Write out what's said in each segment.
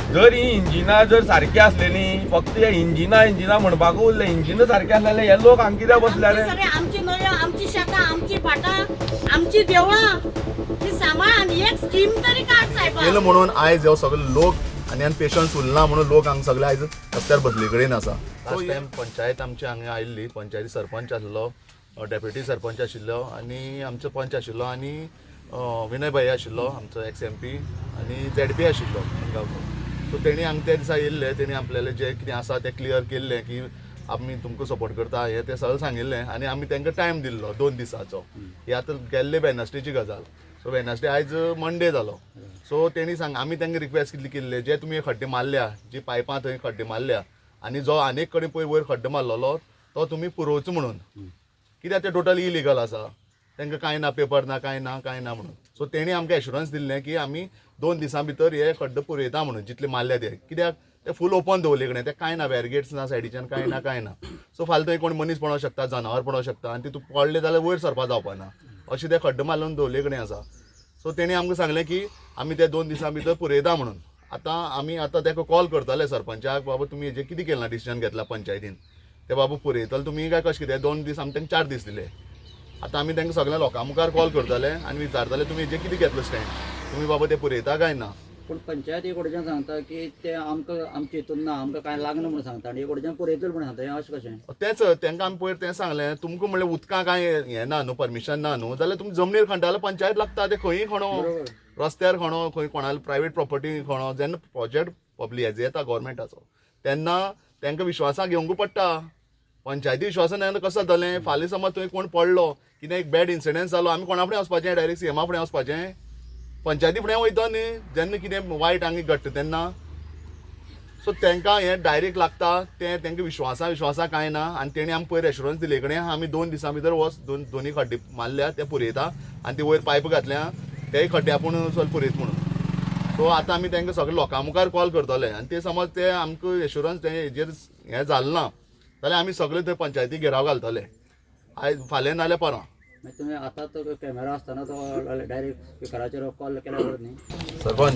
जर ही इंजिनां जर सारकी आसलेली, फक्त हे इंजिनां इंजिनां म्हणपाक उरलें. इंजिनां सारकी आसलेले हे लोक हांगा कित्याक बसल्या रे? सगळे आमची न्हंयो, आमची शेतां, आमची भाटां, आमची देवळां ती सांबाळ आनी एक स्कीम तरी काड सायबा. केलं म्हणून आयज ह्यो सगळे लोक आनी आनी पेशन्स उरना म्हणून लोक हांगा सगळे आयज रस्त्यार बसले कडेन आसा. लास्ट टायम पंचायत आमची हांगा आयिल्ली. पंचायती सरपंच आसलो, डेप्युटी सरपंच आशिल्लो आनी आमचो पंच आशिल्लो आनी विनय भैया आशिल्लो आमचो एक्स एमपी आनी झेडपी आशिल्लो गांवचो. सो तेणी हांगा त्या दिसा येयल्ले. तेणी आपल्याले जे कितें आसा तें क्लियर केल्लें की आमी तुमकां सपोर्ट करता, हें तें सगळें सांगिल्लें आनी आमी तांकां टायम दिल्लो 2 दिसाचो. ही आतां गेल्ले वेनसडेची गजाल. सो वेनसडे, आयज मंडे जालो. सो तेणी सांग, आमी तांकां रिक्वेस्ट कितली केल्ले, जे तुमी खड्डे मारल्या, जी पायपां थंय खड्डे मारल्या आनी जो आनीक कडेन पळय वयर खड्डो मारलेलो तो तुमी पुरोवचो म्हणून. कित्याक ते टोटल इलिगल आसा, तांकां कांय ना, पेपर ना, कांय ना, कांय ना म्हणून. सो तेणी आमकां एश्युरन्स दिल्लें की आमी 2 दिसां भितर हे खड्डे पुरयता म्हणून, जितले मारल्या ते. कित्याक ते फूल ओपन दवरले कडेन, ते कांय ना, बॅरिगेट्स ना सायडीच्यान, कांय ना, कांय ना. सो फाल्यां थंय कोण मनीस पडोंक शकता, जनावर पडोंक शकता आनी तितून पडले जाल्यार वयर सरपा जावपा ना. अशें ते खड्डे मारून दवरले कडेन आसा. सो तेणी आमकां सांगलें की आमी ते 2 दिसां भितर पुरयता म्हणून. आतां आमी आतां ताका कॉल करतले सरपंचाक, बाबा तुमी हेजेर कितें केलां, डिसिजन घेतला पंचायतीन, ते बाबा पुरयतले तुमी काय कशें कितें? 2 दीस आमी तांकां 4 दीस दिले. आतां आमी तांकां सगळ्या लोकां मुखार कॉल करतले आनी विचारतले, तुमी हेजेर कितें घेतलो स्टँड, तुमी बाबा ते पुरयता काय ना? पूण पंचायती कडच्यान सांगता की ते आमकां आमच्या हितून ना, आमकां कांय लागना म्हणून सांगता आनी एक कडच्यान पुरयतले म्हणून सांगता. हें अशें कशें? तेंच तांकां आमी पयर तें सांगलें, तुमकां म्हणलें उदकां कांय हें ना न्हू, परमिशन ना न्हू, जाल्यार तुमी जमनीर खणटा जाल्यार पंचायत लागता. ते खंयी खणो, रस्त्यार खणो, खंय कोणाले प्रायवेट प्रॉपर्टी खणो. जेन्ना प्रोजेक्ट पब्लिक हेज येता गोवोरमेंटाचो तेन्ना तांकां विश्वासाक घेवंक पडटा. पंचायती विश्वासान घेवन कसो जातलें? फाल्यां समज थंय कोण पडलो, कितें एक बॅड इन्सिडंट जालो, आमी कोणा फुडें वचपाचें? डायरेक्ट सीएमा फुडें वचपाचें? पंचायती फुडें वयता न्ही जेन्ना कितें वायट हांगा घडटा तेन्ना. सो तांकां हें डायरेक्ट लागता तें तांकां विश्वासा विश्वासा कांय ना. आनी तेणी आमकां पयर एश्युरन्स दिले कडेन आमी 2 दिसां भितर वच दोन दोनी खड्डे मारल्या ते पुरयता आनी ते वयर पायप घातल्या तेय खड्डे आपूण चल पुरयत म्हणून. सो आतां आमी तांकां सगळे लोकां मुखार कॉल करतले आनी ते समज ते आमकां एश्युरन्स ते हेजेर हें जालें ना जाल्यार आमी सगळे थंय पंचायती घेराव घालतले, आयज फाल्यां नाल्यार परां. मागीर तुमी आतां तो कॅमेरा आसतना तो डायरेक्ट स्पिकराचेर कॉल केल्यार बरो न्ही? सरपंच,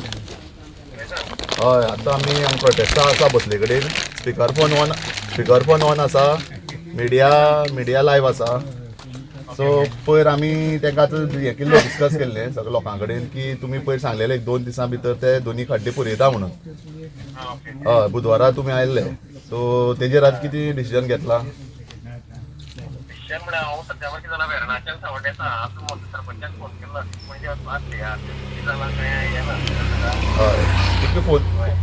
हय, आतां आमी आमकां प्रोटेस्टा आसा बसले कडेन. Speaker phone on, speaker phone on आसा. मिडिया मिडिया लायव आसा. सो पयर आमी तांकां आतां हें केल्लें, डिस्कस केल्लें सगळ्या लोकां कडेन की तुमी पयर सांगलेले एक 2 दिसां भितर ते दोनी खड्डे पुरयता म्हणून. हय, बुधवारा तुमी आयिल्ले. सो तेजेर आज कितें डिसिजन घेतला? डिसिजन म्हळ्यार हांव सद्या कितें जालां, वेर्णाच्यान सावड्डे आसा. आतां म्हजो सरपंचान फोन केल्लो, पणजे वचपा आसली. आतां कितें जालां काय हें ना. हय,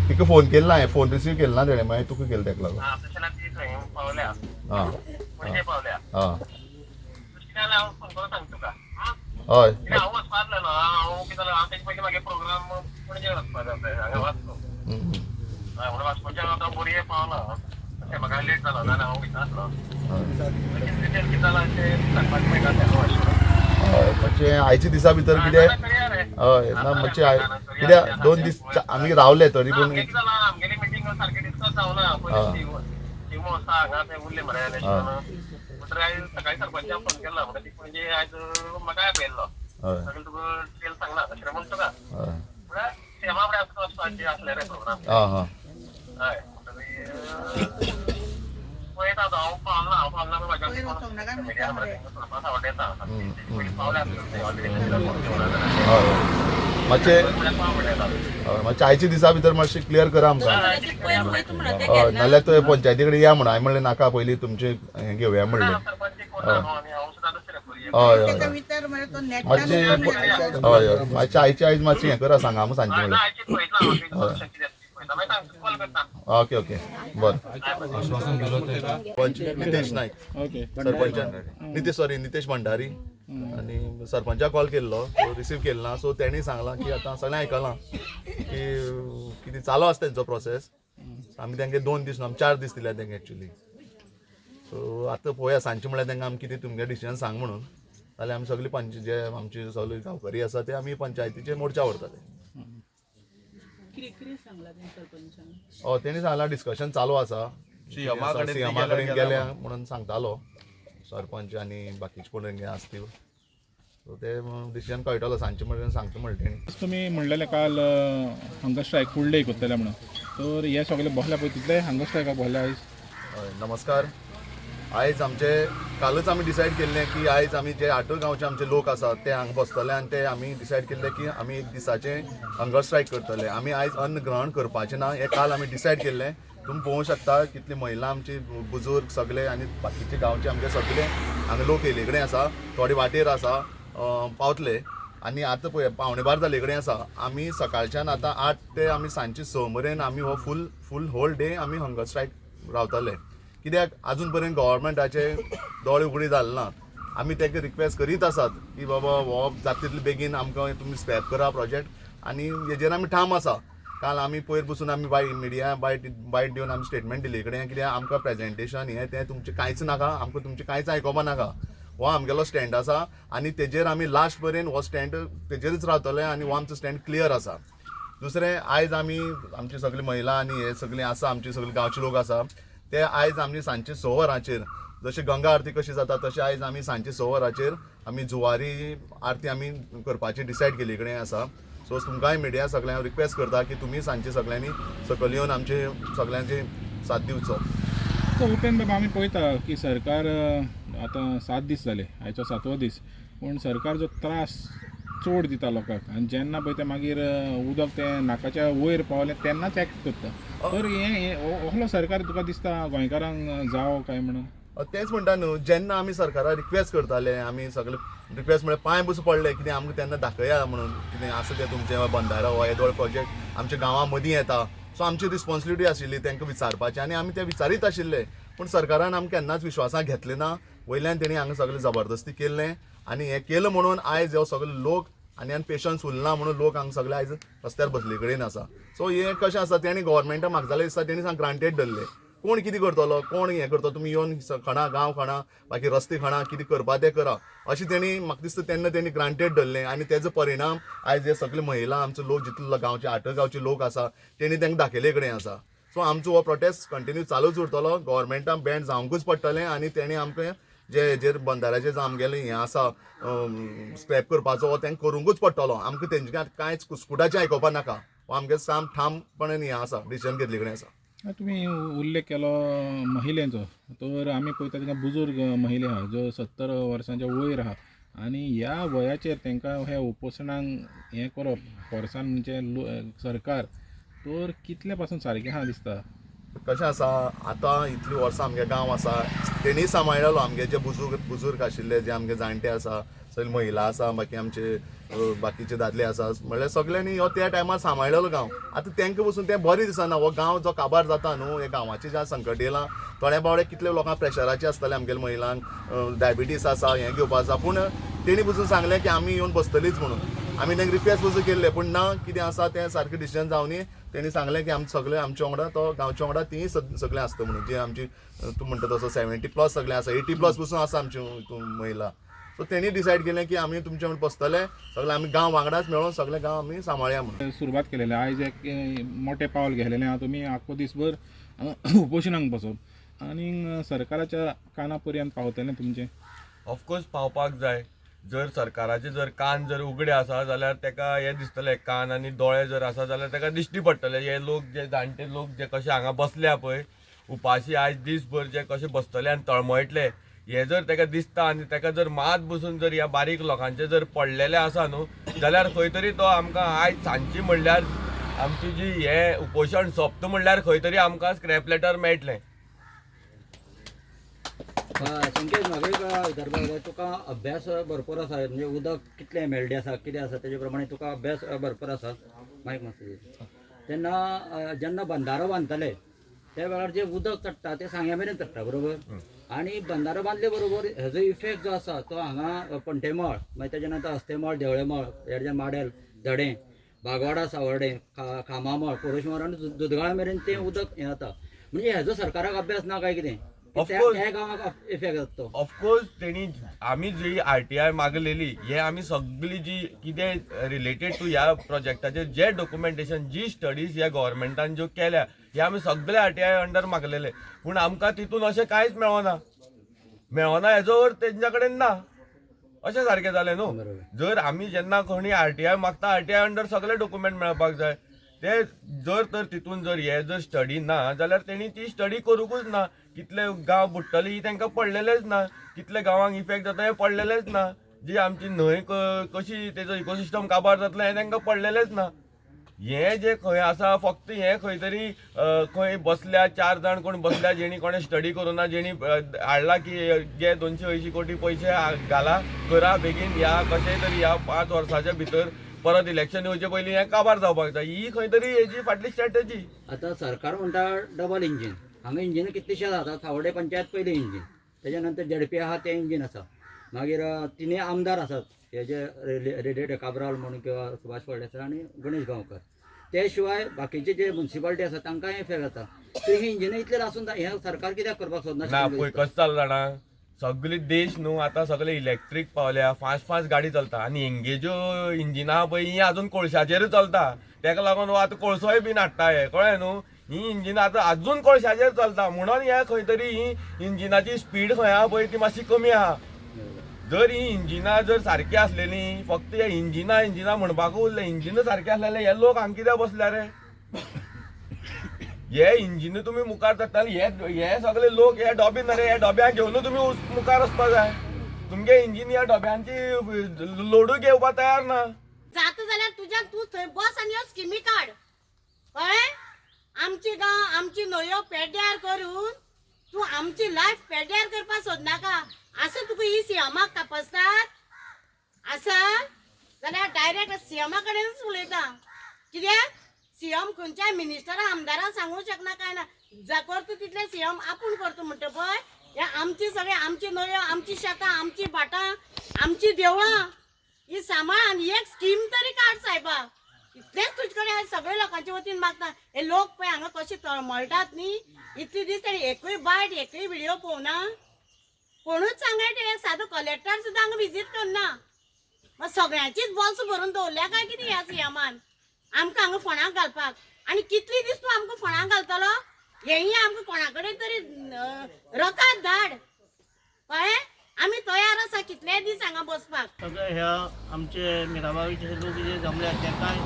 तुका फोन केल्ला हांवें, फोन रिसीव केलो ना तेणें, मागीर तुका केलें तेका लागून. आं, तशें जाल्यार ती थंय पावल्या, पणजे पावल्या. तशें कितें जाल्यार हांव फोन करून सांगता तुका, आं? हय. कित्याक हांव वचपा आसलेलो. हांव कितें जालें, हांव तेजे पयलीं मागीर प्रोग्राम पणजे वचपा जाय, हांगा वास्को. हय, म्हणून वास्कोच्यान आतां बोरये पावला. तशें म्हाका लेट जालो, नाल्यार हांव वयता आसलो. तशें डिटेल कितें जालां तें सांगपाक मेळटा तें अशें. हय, मातशें आयच्या दिसा भितर कितें करूया रे. हय, ना, मातशें कित्याक 2 दीस आमी रावले तरी पूण. आमगे कितें जालां, आमगेली मिटींग सारकी डिस्कस जावना. पयलीं शिव शिव आसा हांगा, ते उरले मरे म्हणटकीर आयज सकाळी सरपंचान फोन केल्लो म्हणटा ती पणजे आयज म्हाका आपयल्लो. सगळें तुका डिटेल सांगला तशें म्हणटा तुका. म्हळ्यार सीएमा फुडें आमकां वचपाचें आसलें रे प्रोग्राम. आं हां हय, म्हणटकीर पळयता आतां, हांव पावना, हांव पावना. म्हाज्या मिडिया थोडपा सावड्डे येता, पयलीं पावल्या आसतले ऑलरेडी फोन केलो जाल्यार. हय, मातशें म्हळ्यार पाव म्हणटा. हय, मातशें आयच्या दिसा भितर मातशें क्लियर करा आमकां. पयर वयता म्हणून ते हय, नाल्यार थंय पंचायती कडेन या म्हणून. हांवें म्हणलें नाका, पयलीं तुमचें हें घेवया म्हणलें. सरपंच कोण ना न्हू आनी हांव सुद्दां दुसरें बोरये. हय हय हय विचार म्हळ्यार तो मातशें, हय हय, मातशें आयचे आयज मातशें हें करा, सांगा सांगचें ना. म्हणलें. आयची पळयतलो हांव कितें पळयता, मागीर सांग, कॉल करता. ओके ओके, बरें. पंच नितेश नायक. सरपंचान नितेश, सॉरी, नितेश भंडारी आनी सरपंचाक कॉल केल्लो, रिसीव केलो ना. सो तेणी सांगलां की आतां सगळें आयकलां की कितें चालू आसा तेंचो प्रोसेस. आमी तांकां 2 दीस न्हू, आमी 4 दीस दिल्या तांकां एक्चुली. सो आतां पळोवया, सांजचें म्हणल्यार तांकां आमी कितें तुमगे डिसिजन सांग म्हणून, जाल्यार आमी सगळी पंच जे आमची सगळी गांवकरी आसा ते आमी पंचायतीचे मोर्चा व्हरतले. कितें कितें सांगला तें सरपंचान? हय, तेणी सांगलां डिस्कशन चालू आसा. सीएमा कडेन सीएमा कडेन गेल्या म्हणून सांगतालो सरपंच आनी बाकीचे कोण आसतील. सो ते डिसिजन कळटलो सांजचे मेरेन, सांगता म्हणलें तेणी. तुमी म्हणलेलें काल हांगा स्ट्रायक फुडले करतले म्हणून. तर हे सगळे बसल्या पळय तितले हंगर स्ट्रायकाक बसले आयज. हय, नमस्कार. आयज आमचे कालच आमी डिसायड केल्लें की आयज आमी जे आठूय गांवचे आमचे लोक आसात ते हांगा बसतले आनी ते आमी डिसायड केल्ले की आमी एक दिसाचें हंगर स्ट्रायक करतले. आमी आयज अन्न ग्रहण करपाचें ना हें काल आमी डिसायड केल्लें. तुमी पळोवंक शकता कितली महिला आमची बुजूर्ग सगळे आनी बाकीचे गांवचे आमचे सगळे हांगा लोक येयले कडेन आसा, थोडे वाटेर आसा, पावतले. आनी आतां पळय 11:45 जाल्ले कडेन आसा. आमी सकाळच्यान आतां 8 ते आमी सांजचे 6 मेरेन आमी हो फूल फूल होल डे आमी हंगर स्ट्रायक रावतले. कित्याक अजून पर्यंत गव्हर्मेंटाचे दोळे उगडी जाले ना. आमी तांकां रिक्वेस्ट करीत आसात की बाबा हो जाता तितले बेगीन आमकां तुमी स्क्रॅप करा प्रोजेक्ट आनी हेजेर आमी ठाम आसा. काल आमी पयर बसून आमी बाय मिडिया बायट दिवन आमी स्टेटमेंट दिले कडेन कित्याक आमकां प्रेजेंटेशन हें तें तुमचें कांयच नाका, आमकां तुमचें कांयच आयकोपा नाका. हो आमगेलो स्टँड आसा आनी तेजेर आमी लास्ट पर्यंत हो स्टँड तेजेरच रावतले आनी हो आमचो स्टँड क्लियर आसा. दुसरें आयज आमी आमची सगळी महिला आनी हे सगळीं आसा, आमची सगळी गांवचे लोक आसा ते आयज आमी सांजचे 6 वरांचेर जशें गंगा आरती कशी जाता तशें आयज आमी सांजचे 6 वरांचेर आमी जुवारी आरती आमी करपाची डिसायड केल्ली कडेन आसा. सो तुमकांय मिडिया सगळ्यांक रिक्वेस्ट करता की तुमी सांजचे सगळ्यांनी सकयल येवन आमचे सगळ्यांचे साथ दिवचो. सो उपेन बाबा, आमी पळयता की सरकार आतां 7 दीस जाले, आयचो 7वो दीस, पूण सरकार जो त्रास चड दिता लोकांक आनी जेन्ना पळय ते मागीर उदक तें नाकाच्या वयर पावलें तेन्नाच एक्ट करता. तर हें असलो सरकार तुका दिसता गोंयकारांक जावो काय म्हणून? तेंच म्हणटा न्हू, जेन्ना आमी सरकाराक रिक्वेस्ट करताले, आमी सगळे रिक्वेस्ट म्हळ्यार पांय बसून पडले कितें आमकां तेन्ना दाखया म्हणून कितें आसा तें तुमचें बंदारो हो येदोळ प्रोजेक्ट आमच्या गांवां मदीं येता. सो आमची रिस्पॉन्सिबिलिटी आशिल्ली तांकां विचारपाची आनी आमी ते विचारीत आशिल्ले. पूण सरकारान आमकां केन्नाच विश्वासाक घेतलें ना. वयल्यान तेणी हांगा सगळें जबरदस्ती केल्लें आनी हें केलें म्हणून आयज हो सगळे लोक आनी आनी पेशन्स उरना म्हणून लोक हांगा सगळे आयज रस्त्यार बसले कडेन आसा. सो हें कशें आसा, तेणी गव्हर्मेंटा म्हाका जाल्यार दिसता तेणी सांग ग्रांटेड धरलें. कोण कितें करतलो, कोण हें करतलो, तुमी येवन खणा गांव खणा बाकी रस्ते खणा कितें करपा तें करा अशें तेणी म्हाका दिसता तेन्ना तेणी ग्रांटेड धरलें आनी तेजो परिणाम आयज हे सगळे महिला आमचो लोक जितलो गांवचे आठ गांवचे लोक आसा तेणी तांकां दाखयले कडेन आसा. सो आमचो हो प्रोटेस्ट कंटिन्यू चालूच उरतलो. गव्हर्मेंटान बँड जावंकूच पडटलें आनी तेणी आमकां जे हेजेर बंदाऱ्याचेर जे आमगेलें हें आसा स्क्रॅप करपाचो हो तांकां करूंकूच पडटलो. आमकां तेंचे कांयच कुस्कुटाचें आयकोपा नाका. हो आमगें साम ठामपणान हें आसा डिसिजन घेतले कडेन आसा. तुमी उल्लेख केलो महिलेचो, तर आमी पळयता तांकां बुजूर्ग महिला आहा ज्यो 70 वर्सांच्या वयर आहा आनी ह्या वयाचेर तांकां हे उपोशणांक हें करप फोर्सान म्हणजे सरकार तर कितले पासून सारकें आहा दिसता? कशें आसा आतां इतलीं वर्सां आमगे गांव आसा तेणी सांबाळलेलो आमगे जे बुजूर्ग आशिल्ले जे आमगे जाणटे आसा सगळे महिला आसा बाकी आमचे बाकीचे दादले आसा म्हणल्यार सगळ्यांनी हो त्या टायमार सांबाळलेलो गांव. आतां तांकां पसून तें बरें दिसना. हो गांव जो काबार जाता न्हू, हे गांवाचें जें संकट येयलां थोड्या बावडे कितले लोकांक प्रेशराचे आसतले आमगेले महिलांक डायबिटीस आसा हें घेवपा आसा. पूण तेणी पसून सांगलें की आमी येवन बसतलीच म्हणून. आमी तांकां रिक्वेस्ट पसून केल्ले पूण ना कितें आसा तें सारकें डिसिजन जावनी. तेणी सांगलें की आमचे सगळे आमच्या वांगडा तो गांवच्या वांगडा तीं सगळें आसता म्हणून. जे आमची तूं म्हणटा तसो 70+ सगळें आसा, 80+ पसून आसा आमच्यो महिला. सो तेणी डिसायड केलें की आमी तुमच्या वांगडा बसतले सगळे आमी गांव वांगडाच मेळोन सगळे गांव आमी सांबाळया म्हणून. सुरवात केलेली आयज एक मोठें पावल घेतलेलें आहा तुमी, आख्खो दीसभर उपोशणाक बसप आनी सरकाराच्या काना पर्यंत पावतलें तुमचें? ऑफकोर्स पावपाक जाय. जर सरकाराचे जर कान जर उगडे आसा जाल्यार ताका हें दिसतलें, कान आनी दोळे जर आसा जाल्यार ताका दिश्टी पडटले हे लोक जे जाणटे लोक जे कशे हांगा बसल्या पळय उपाशी आयज दीसभर जे कशे बसतले आनी तळमळटले हे जर ताका दिसता आनी ताका जर मात बसून जर ह्या बारीक लोकांचे जर पडलेले आसा न्हू जाल्यार खंय तरी तो आमकां आयज सांजची म्हणल्यार आमची जी हें उपोशण सोंपता म्हणल्यार खंय तरी आमकां स्क्रॅप लेटर मेळटलें. संकेत, म्हाका एक विचारपाक जाय, तुका अभ्यास भरपूर आसा, म्हणजे उदक कितलें एम एल डी आसा कितें आसा तेजे प्रमाणे तुका अभ्यास भरपूर आसा. मायक मातसो तेन्ना जेन्ना बंदारो बांदताले त्या वेळार जे उदक चडटा तें सांग्या मेरेन चडटा बरोबर, आनी बंदारो बांदले बरोबर हेजो इफेक्ट जो आसा तो हांगा पंटेमळ, मागीर तेजे नंतर हस्तेमळ, देवळेमळ, हेजे माडेल, धडें, बागवाडा, सावर्डें, खामामळ, कोरोशमळ आनी दुदगाळा मेरेन तें उदक हें जाता. म्हणजे हेजो सरकाराक अभ्यास ना काय कितें? त्या गांवाक इफेक्ट जाता तो. ऑफकोर्स तेणी आमी जी RTI मागलेली हे आमी सगळी जी कितें रिलेटेड टू ह्या प्रोजेक्टाचेर जे डॉक्युमेंटेशन जी स्टडीज ह्या गव्हर्मेंटान ज्यो केल्या हे आमी सगळे RTI under मागलेले. पूण आमकां तितून अशें कांयच मेळना, मेळना हेजो अर्थ तेंच्या कडेन ना अशें सारकें जालें न्हू. जर आमी जेन्ना कोणी RTI मागता RTI under सगळे डॉक्युमेंट मेळपाक जाय. ते जर तर तितून जर हे जर स्टडी ना जाल्यार तेणी ती स्टडी करूंकूच ना. कितले गांव बुडटले ही तांकां पडलेलेच ना, कितले गांवांक इफेक्ट जाता हें पडलेलेच ना, जी आमची न्हंय कशी तेजो इकोसिस्टम काबार जातलो हें तांकां पडलेलेच ना. हें जें खंय आसा फक्त हें खंय तरी खंय बसल्या 4 जाण कोण बसल्या जेणी कोणें स्टडी करूं ना, जेणी हाडला की जे 280 कोटी पयशे घाला करा बेगीन ह्या कशेंय तरी ह्या 5 वर्साच्या भितर परत इलेक्शन येवचे पयलीं हें काबार जावपाक जाय. ही खंय तरी हेजी फाटली स्ट्रॅटजी. आतां सरकार म्हणटा डबल इंजीन, हांगा इंजिनां कितलींशीं आसा. आतां सावड्डे पंचायत पयलें इंजीन, तेज्या नंतर झेडपी आहा तें इंजीन आसा, मागीर तिनूय आमदार आसात हे जे रेडिएटर काब्राल म्हणून किंवा सुभाष फळदेसाय आनी गणेश गांवकर, ते शिवाय बाकीचे जे मुन्सिपालिटी आसा तांकांय इफेक्ट जाता. तर ही इंजिनां इतलें आसून हें सरकार कित्याक करपाक सोदना? ना पळय कशें जालां जाणा, सगळे देश न्हू आतां सगळे इलेक्ट्रीक पावल्या, फास्ट फास्ट गाडी चलता आनी हेंगे ज्यो इंजिनां पळय ही आजून कोळशाचेरूच चलता. तेका लागून आतां कोळसोय बीन हाडटा हे, कळ्ळें न्हू. ही इंजिनां आतां आजून कोळशाचेर चलता म्हणून हे खंय तरी ही इंजिनाची स्पीड खंय आहा पळय ती मातशी कमी आहा. जर ही इंजिनां जर सारकी आसलेली, फक्त हे इंजिनां इंजिनां म्हणपाकूच उरलें, इंजिनां सारकी आसलेले हे लोक हांगा कित्याक बसल्या रे? हे इंजिन तुमी मुखार चडटाले, हे सगळे लोक हे डोबे न्हय रे, हे डोब्यांक घेवन तुमी मुखार वचपा जाय. तुमगे इंजिन ह्या डोब्यांची लोडूय घेवपा तयार ना. जाता जाल्यार तुज्यान तूं थंय बस आनी ह्यो स्किमी काड, कळ्ळें? आमची गांव आमची न्हंयो पेड्ड्यार करून तूं आमची लायफ पेड्ड्यार करपाक सोदनाका. आसा तुका ही सीएमाक कापसतात आसा जाल्यार डायरेक्ट सीएमा कडेनच उलयता. कित्याक सीएम खंयच्याय मिनिस्टरा आमदाराक सांगूंक शकना काय ना, जा करता तितलें सीएम आपूण करता म्हणटा पळय. हे आमची सगळे आमची न्हंयो आमची शेतां आमची भाटां आमची देवळां ही सांबाळ आनी एक स्कीम तरी काड सायबा. इतलेंच तुजे कडेन सगळे लोकांच्या वतीन मागता. हे लोक पळय हांगा कशे तळमळटात न्ही, इतले दीस ताणी एकूय बायट एकूय व्हिडियो पळोवना, कोणूच सांगायचे एक सादो कलेक्टर सुद्दां हांगा विजीट करना. मागीर सगळ्यांचीच बोल्स भरून दवरल्या काय कितें ह्या सीएमान आमकां हांगा फोणाक घालपाक? आनी कितले दीस तूं आमकां फोणाक घालतलो? हेंय आमकां कोणा कडेन तरी रकाद धाड, कळ्ळें? आमी तयार आसा कितले दीस हांगा बसपाक. सगळे ह्या आमचे मिराबागचे लोक जे जमल्यात तांकांय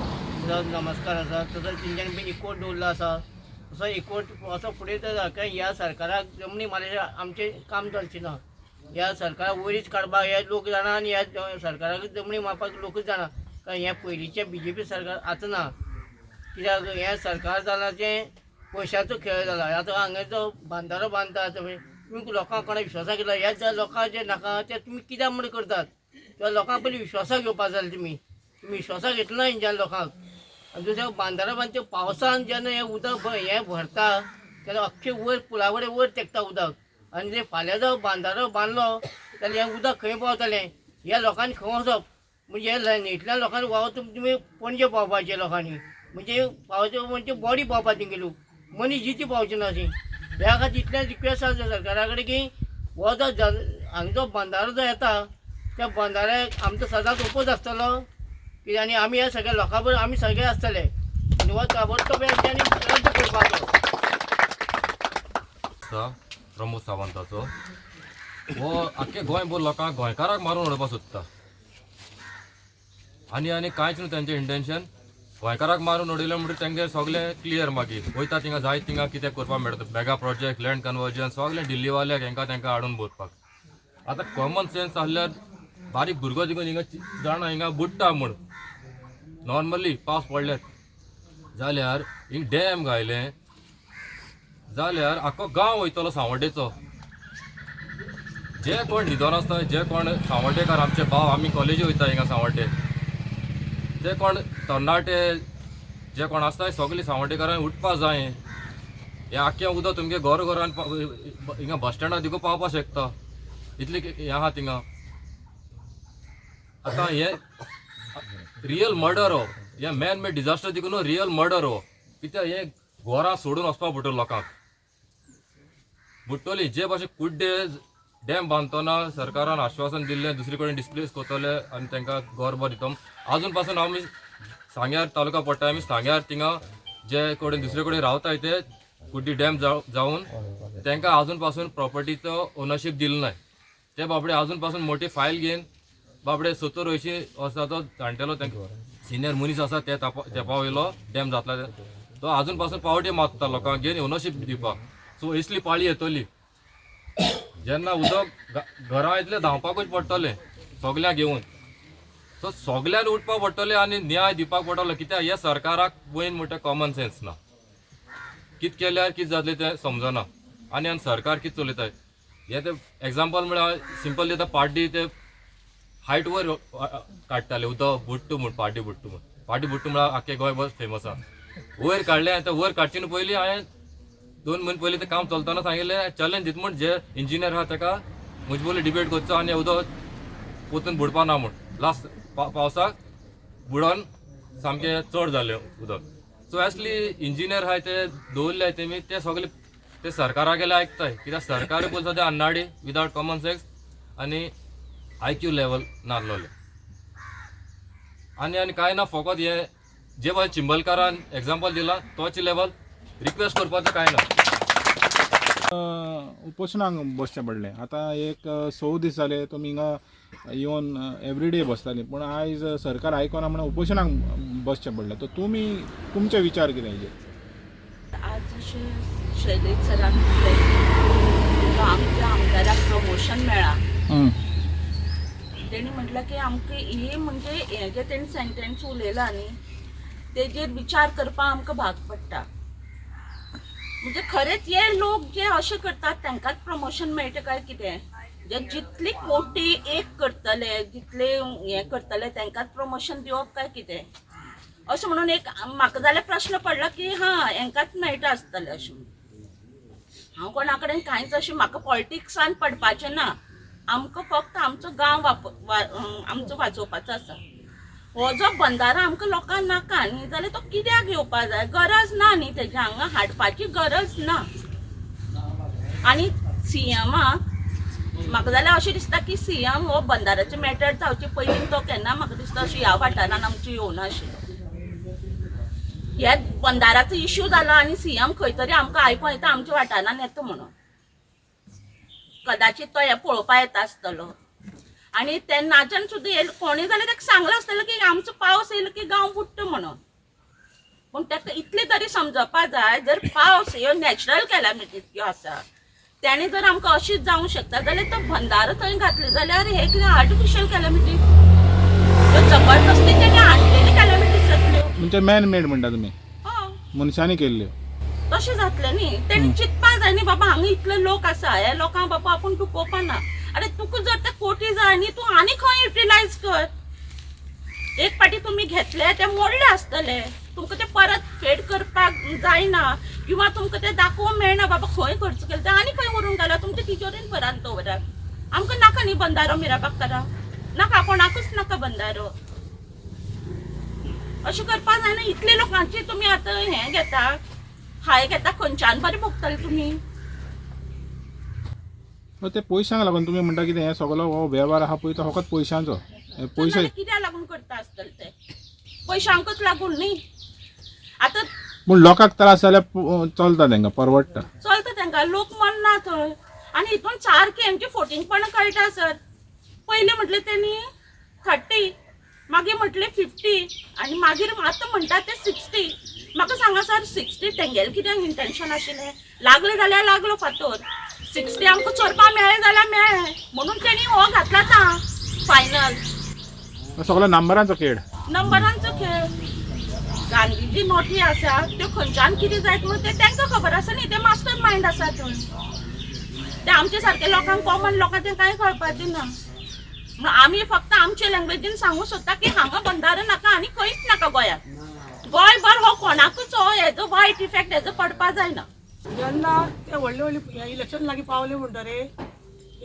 नमस्कार आसा. तसोच तेंच्यांनी बी एकवट दवरलो आसा, तसो एकवट असो फुडें जाता. काय ह्या सरकाराक जमनी मारल्या आमचें काम चलचें ना. ह्या सरकाराक वयरीच काडपाक हे लोक जाणा आनी ह्या सरकाराक जमनी मारपाक लोकूच जाणा. कारण हें पयलींचें बीजेपी सरकार आतां ना, कित्याक हें सरकार जालां तें पयशाचो खेळ जाला. आतां हांगा जो बांदारो बांदता तुमी लोकांक कोणा विश्वासाक घेतला, ह्या ज्या लोकांक जे नाका ते तुमी कित्याक म्हूण करतात? त्या लोकांक पयलीं विश्वासाक घेवपाक जाय. तुमी विश्वासाक घेतलो ना हेंच्या लोकांक. आनी दुसरें बांदारो बांदचे पावसान जेन्ना हें उदक हें भरता तेन्ना अख्खें वयर पुला कडेन वयर तेंकता उदक. आनी जें फाल्यां जो बांदारो बांदलो जाल्यार हें उदक खंय पावतलें? ह्या लोकांनी खंय वचप? म्हणजे हे न्हंयतल्या लोकांनी वावत तुमी पणजे पावपाचें लोकांनी, म्हणजे पावचे म्हणजे बॉडी पावपा तेंगेली, मनीस जिती पावचे ना अशी. ह्या खातीर इतलें रिक्वेस्ट आसा सरकारा कडेन की हो जो हांगा जो बंदारो जो येता त्या बंदाऱ्याक आमचो सदांच ओपोज आसतलो की आनी आमी ह्या सगळ्या लोकां बरोबर आमी सगळे आसतले आनी हो ताबडतोब हेंच्यांनी रद्द करपाचो. आसा प्रमोद सावंताचो हो आख्खे गोंयभर लोकांक गोंयकाराक मारून उडोवपाक सोदता. आनी आनी कांयच न्हू तेंचें इंटेन्शन, गोंयकाराक मारून उडयलें म्हणटकीर तेंगे सगळें क्लियर, मागीर वयता थिंगा जाय थिंगा कितें करपाक मेळटा, मेगा प्रोजेक्ट लँड कन्वर्जन सगळें दिल्लीवाल्याक हेंकां तेंकां हाडून भरपाक. आतां कॉमन सेन्स आहल्यार बारीक भुरगो देखून हिंगा जाणा हिंगा बुडटा म्हूण नॉर्मली पावस पडल्यार, जाल्यार हिंग डॅम घायलें जाल्यार आख्खो गांव वयतलो सांवड्डेचो. जे कोण न्हिदोन आसता, जे कोण सांवड्डेकार आमचे भाव, आमी कॉलेजी वयता हिंगा सांवड्डे, जे कोण तरणाटे जे कोण आसता सगळीं सांवड्डेकारांनी उठपा जाय. हें आख्खें उदक तुमगे घर घरान हिंगा बस स्टँडार देखून पावपाक शकता, इतली हें आहा थिंगा. आतां हें रियल मर्डर हो, हें मॅन मेड डिजास्टर देखून रियल मर्डर हो. कित्याक हें घरां सोडून वचपाक पडटलें लोकांक, बुडटली. जे भाशेन कुड्डे डॅम बांदतना सरकारान आश्वासन दिल्लें दुसरे कडेन डिस्प्लेस करतले आनी तांकां घर बरें दिता, आजून पासून आमी सांग्यार तालुका पडटा, आमी सांग्यार थिंगा जे कडेन दुसरे कडेन रावताय ते कुड्डी डॅम जावन तांकां आजून पासून प्रॉपर्टीचो ओनरशीप दिलो नाय. ते बाबडे आजून पासून मोठी फायल घेवन बाबडे 70-80 वर्साचो जाणटेलो तांकां सिनियर मनीस आसा ते तेंपा वयलो डॅम जातला तो आजून पासून पावटी मागता लोकांक घेवन ओनरशीप दिवपाक. सो इसली पाळी येतली जेन्ना उदक घरां येतलें धांवपाकूच पडटलें सगळ्यांक घेवन. सो सगळ्यांनी उठपाक पडटलें आनी न्याय दिवपाक पडटलो, कित्याक हे सरकाराक मेन म्हणटा कॉमन सेन्स ना, कित केल्यार कित जातलें तें समजना आनी आनी सरकार कित चलयता हे ते एग्जाम्पल म्हळ्यार सिंपल दिता. पाड्डी ते हायट वयर काडटाले उदक बुट्टू म्हूण, पाड्डी बुट्टू म्हूण, पाड्डी बुट्टू म्हळ्यार आख्खे गोंय फेमस आसा. वयर काडलें आतां वयर काडचे न्हू पयलीं हांवें 2 म्हयने पयलीं तें काम चलतना सांगिल्लें चॅलेंज दिता म्हूण जे इंजिनियर आहा ताका म्हजे पयलीं डिबेट करचो आनी उदक पोतून बुडपा ना म्हूण. लास्ट पावसाक बुडोन सामकें चड जालें उदक. सो असली इंजिनियर आहाय ते दवरले तेमी ते सगळे ते सरकारा गेले आयकताय, कित्याक सरकार पयलीं सद्या अन्नाडी विदावट कॉमन सेन्स आनी IQ level नासलोले आनी आनी कांय ना. फकत हे जे पळय चिंबलकारान एग्जाम्पल दिला तोच लेवल रिक्वेस्ट करपाचो कांय ना. उपोशणाक बसचें पडलें. आतां एक 6 दीस जाले तुमी हिंगा येवन एवरीडे बसताली, पूण आयज सरकार आयकना म्हणून उपोशणाक बसचें पडलें. तर तुमी तुमचे विचार कितें हेजेर? आज जशें शैलेश सरान म्हटलें आमच्या आमदाराक प्रमोशन मेळ्ळां, तेणी म्हटलें की आमकां ही म्हणजे हें जें तेणी सेंटेन्स उलयलां न्ही तेजेर विचार करपाक आमकां भाग पडटा. म्हणजे खरेंच हे लोक जे अशें करतात तांकांच प्रमोशन मेळटा काय कितें? जे जितली कोटी एक करतले जितले हें करतले तांकांच प्रमोशन दिवप काय कितें अशें म्हणून एक म्हाका जाल्यार प्रश्न पडला की हां हेंकांच मेळटा आसतलें अशें म्हणून. हांव कोणा कडेन कांयच अशें म्हाका पॉलिटिक्सान पडपाचें ना, आमकां फक्त आमचो गांव आमचो वाचोवपाचो आसा. हो जो बंदारो आमकां लोकांक नाका न्ही जाल्यार तो कित्याक येवपा जाय, गरज ना न्ही तेज्या हांगा हाडपाची गरज ना. आनी सीएमाक म्हाका जाल्यार अशें दिसता की सीएम हो बंदाराचे मॅटर जावचे पयलीं तो केन्ना म्हाका दिसता अशें ह्या वाठारान आमचें येवना आशिल्लो. ह्या बंदाराचो इश्यू जाला आनी सीएम खंय तरी आमकां आयकूंक येता आमच्या वाठारान येता म्हणून, कदाचित तो हें पळोवपा येता आसतलो. आनी तेन्नाच्यान सुद्दां कोणी जाल्यार ताका सांगलां आसतलें की आमचो पावस येयलो की गांव बुडटा म्हणून, पूण ताका इतलें तरी समजपा जाय जर पावस ह्यो नॅचरल कॅलॅमिटीज ज्यो आसा तेणें जर आमकां अशीच जावंक शकता जाल्यार तो बंदारो थंय घातलो जाल्यार हे कितें आर्टिफिशियल कॅलॅमिटी, जबरदस्ती तेणी हाडलेली कॅलॅमिटीज जातल्यो. म्हणजे मॅन मेड म्हणटा तुमी, मनशांनी केल्ल्यो तशें जातलें न्ही. तेणी चिंतपा जाय न्ही बाबा हांगा इतले लोक आसा ह्या लोकांक बाबा आपूण दुखोवपा ना. अरे तुका जर ते कोटी जाय न्ही तूं आनी खंय युटिलायज कर. एक पाटी तुमी घेतले ते मोडले आसतले, तुमकां ते परत फेड करपाक जायना किंवा तुमकां ते दाखोवंक मेळना बाबा खंय खर्च केले ते आनी खंय व्हरून घाला तुमच्या तिजोरेन भरान दवरात. आमकां नाका न्ही बंदारो मिराबागकारा, नाका कोणाकूच नाका बंदारो. अशें करपाक जायना. इतले लोकांची तुमी आतां हें घेता हाय घेता खंयच्यान बरें भोगतले तुमी? ते पयशांक लागून तुमी म्हणटा कितें हें सगलो हो वेव्हार आहा पळय तो फकत पयशांचो, पयशे कित्याक लागून करता आसतले ते? पयशांकूच लागून न्ही. आतां पूण लोकांक त्रास जाल्यार चलता तांकां, परवडटा, चलता तांकां, लोक म्हणना थंय. आनी हितून सारकें हेंचे फोटिंगपणां कळटा सर. पयलीं म्हटलें तेणी 30, मागीर म्हटलें 50 आनी मागीर आतां म्हणटा ते 60. म्हाका सांगा सर 60 तेंगेलें कितें इंटेन्शन आशिल्लें? लागलें जाल्यार लागलो फातोर, 60 आमकां चोरपा मेळ्ळें जाल्यार मेळ्ळें म्हणून तेणी हो घातला आतां फायनल. सगळो नंबरांचो खेळ, नंबरांचो खेळ. गांधीजी नोटी आसा त्यो खंयच्यान कितें जायत म्हणून तें तांकां खबर आसा न्ही, ते मास्टर मायंड आसा थंय. ते आमचे सारके लोकांक कॉमन लोकांक तें कांय कळपाचें ना. म्हणून आमी फक्त आमचे लँग्वेजीन सांगूंक सोदता की हांगा बंदारो नाका आनी खंयच नाका गोंयांत. गोंयभर हो कोणाकूच हो हेजो वायट इफेक्ट हेजो पडपा जायना. जेन्ना ते व्हडले व्हडले इलेक्शन लागीं पावले म्हणटरे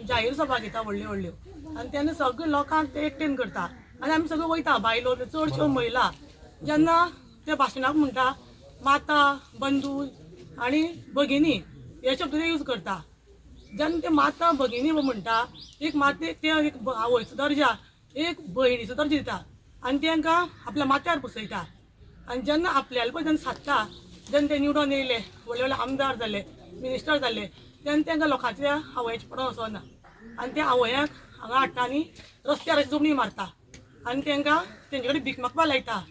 जाहीर सभा घेता व्हडल्यो व्हडल्यो आनी तेन्ना सगळे लोकांक ते एकटेन करता आनी आमी सगळे वयता, बायलो चडश्यो महिला. जेन्ना ते भाशणाक म्हणटा माता बंधू आनी भगिनी हे शब्द ते यूज करता. जेन्ना ते माता भगिनी म्हणटा एक माते ते एक आवयचो दर्जा एक भयणीचो दर्जा दिता आनी तांकां आपल्या माथ्यार बसयता. आनी जेन्ना आपल्याला पळय जेन्ना सादता जेन्ना ते निवडून येयले व्हडले व्हडले आमदार जाले मिनिस्टर जाले तेन्ना तांकां लोकांच्या आवयचें पडोन वचना आनी त्या आवयांक हांगा हाडटा आनी रस्त्यार अशी जोमणी मारता आनी तांकां तेंचे कडेन भीक मागपाक लायता.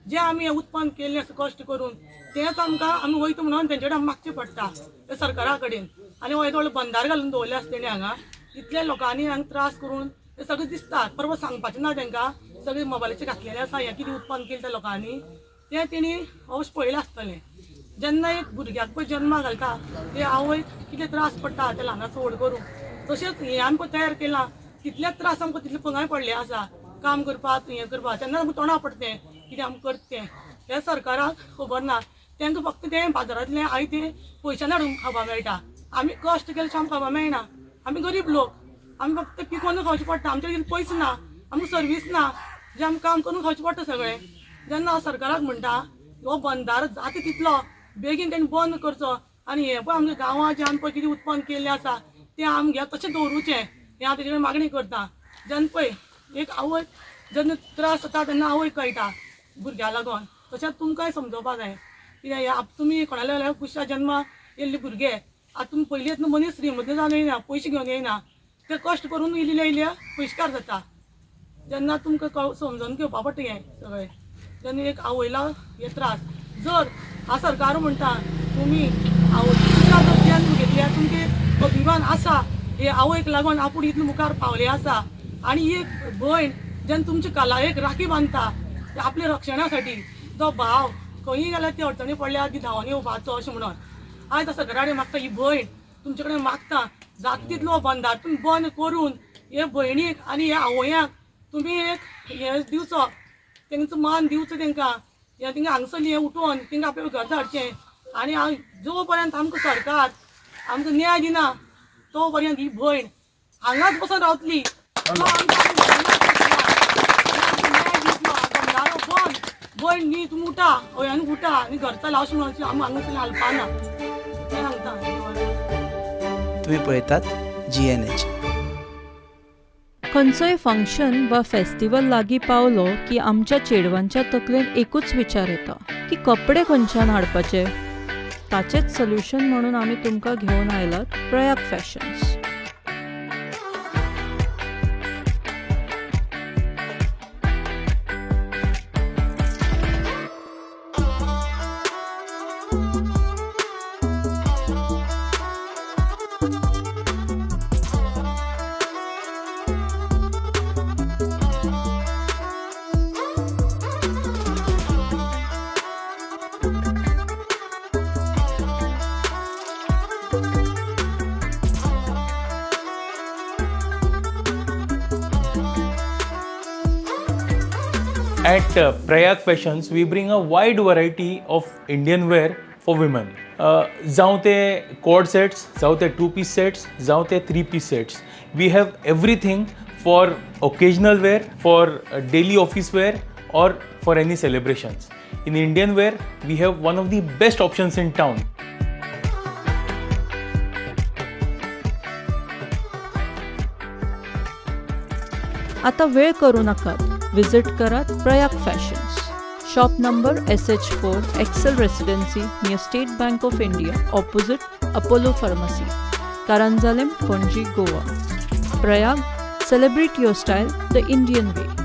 जें आमी हें उत्पन्न केल्लें आसा कश्ट करून तेंच आमकां आमी वयता म्हणून तेंचे कडेन मागचें पडटा त्या सरकारा कडेन. आनी हो येदो व्हडलो बंदार घालून दवरले आसा तेणी हांगा, इतल्या लोकांनी हांगा त्रास करून ते सगळें दिसता. परत सांगपाचें ना तांकां, सगळें मोबायलाचेर घातलेलें आसा हें कितें उत्पन्न केलें त्या लोकांनी तें तेणी अवश्य पळयलें आसतलें. जेन्ना एक भुरग्याक पळय जन्मा घालता ते आवयक कितले त्रास पडटा त्या ल्हानाचो व्हड करूंक, तशेंच हें आमकां तयार केलां तितलेच त्रास आमकां तितले पंगाय पडले आसा काम करपाक हें करपाक. तेन्ना आमकां तोंडा पडटा तें कितें आमकां करता तें हें सरकाराक खबर ना. तांकां फक्त तें बाजारांतलें आयतें पयशांनी हाडून खावपाक मेळटा, आमी कश्ट केले आमकां खावपाक मेळना. आमी गरीब लोक, आमी फक्त पिकोवन खावचें पडटा, आमचे कडेन पयशे ना, आमकां सर्वीस ना, जें आमकां काम करून खावचें पडटा सगळें. जेन्ना हांव सरकाराक म्हणटा हो बंदारो जाता तितलो बेगीन तेणी बंद करचो आनी हें पळय आमच्या गांवांत जें आमी पळय कितें उत्पन्न केल्लें आसा तें आमगे तशें दवरुचें हें हांव तेजे कडेन मागणी करता. जेन्ना पळय एक आवय जेन्ना त्रास जाता तेन्ना आवय कळटा भुरग्या लागून, तशेंच तुमकांय समजोवपा जाय कित्याक तुमी कोणाल्या जाल्यार कुशा जन्मा येयल्ले भुरगे आतां तुमी पयलींच मनीस श्रीमंत जावन येयना, पयशे घेवन येयना, ते कश्ट करून इल्ले इल्ले पयशेकार जाता. जेन्ना तुमकां समजून घेवपा पडटा हें सगळें, जेन्ना एक आवयला हे त्रास. जर हा सरकार म्हणटा तुमी आवय जर जन्म घेतल्या तुमचे अभिमान आसा हे आवयक लागून आपूण इतले मुखार पावले आसा, आनी एक भयण जेन्ना तुमच्या काला एक राखी बांदता आपल्या रक्षणा साठी, तो भाव खंयी गेल्यार ती अडचणी पडल्या ती धांवन येवपाचो अशें म्हणून आयज सरकारा कडेन मागता, ही भयण तुमचे कडेन मागता जाता तितलो बंदार तुमी बंद करून हे भयणीक आनी ह्या आवयांक तुमी एक हें दिवचो, तेंचो मान दिवचो तेंकां, हें तेंकां हांगसरली हें उठोवन तेंकां आपल्या घर धाडचें. आनी हांव जो पर्यंत आमकां सरकार आमकां न्याय दिना तो पर्यंत ही भयण हांगाच बसून रावतली. तो आमकां न्याय दितलो. बंदारो बंद, भयण न्ही तुमी उठा, हयान उठा आनी घर चला अशें म्हणून आमी हांगासर हालपाना तें सांगता. तुम्ही पळयतात GNH. खंयचोय फंक्शन वा फेस्टिवल लागीं पावलो की आमच्या चेडवांच्या तकलेन एकूच विचार येता की कपडे खंयच्यान हाडपाचे. ताचेच सोल्युशन म्हणून आमी तुमकां घेवन आयलात Prayag fashions. At Prayag Fashions, we bring a wide variety of Indian wear for women. जावं ते कॉर्ड सेट्स, जावं ते टू पीस सेट्स, जावं ते three piece sets. We have everything for occasional wear, for daily office wear, or for any celebrations. In Indian wear, we have one of the best options in town. आता वेळ करू नाकात, visit करात Prayag fashions, shop number SH 4, Excel Residency, near State Bank of India, opposite Apollo pharmacy, Caranzalem, Panaji, Goa. Prayag, celebrate your style the Indian way.